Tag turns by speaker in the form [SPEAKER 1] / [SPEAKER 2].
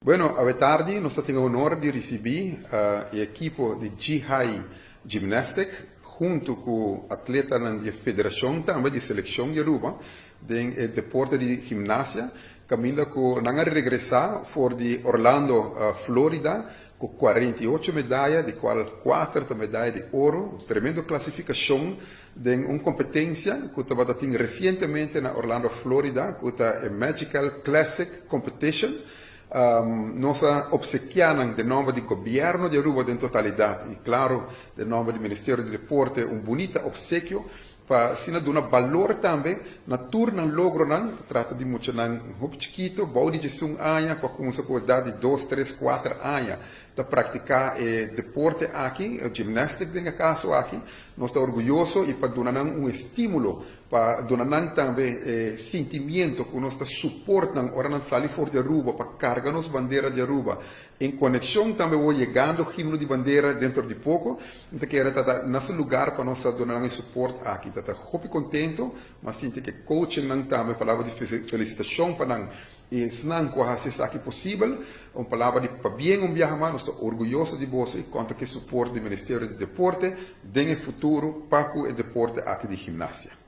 [SPEAKER 1] Bueno, awe tardi nos tin e honor di ricibi e ekipo di G-High Gymnastic hunto cu atletanan di federacion, tambe di seleccion di Aruba den e deporte di gimnasia, caminda cu nan a regresa for di Orlando, Florida, cu 48 medaya, di cual 4 medaya di oro, tremendo clasificacion den un competencia cu tabatin recientemente na Orlando, Florida, cu ta e Magical Classic Competition. Nos a obsequia den nomber di gobierno di Aruba den totalidad y, claro, den nomber di Ministerio di Deporte, un bunita obsequio pa asina duna balor tambe na tur nan logronan. Trata di muchanan hopi chikito, bou di 11 aña, cu a cuminsa cu edad di 2, 3, 4 aña ta practica e deporte aki, e gymnastic den e caso aki. Nos ta orguyoso y pa duna nan un estimulo, pa duna nan tambe sentimento cu nos ta support nan ora nan sali for di Aruba pa carga nos bandera di Aruba en conexion tambe wo yegando himno di bandera dentro di poco. Anto kier ta na su lugar pa nos duna nan support aki. Ta hopi contento, mas sinti cu coaching nan tambe, palabra di felicitacion pa nan y esnan cu a haci esaki posibel, un palabra di pabien un biaha mas. Nos ta orguyoso di boso y conta cu support di Ministerio di Deporte den futuro pa cu e deporte aki di gimnasia.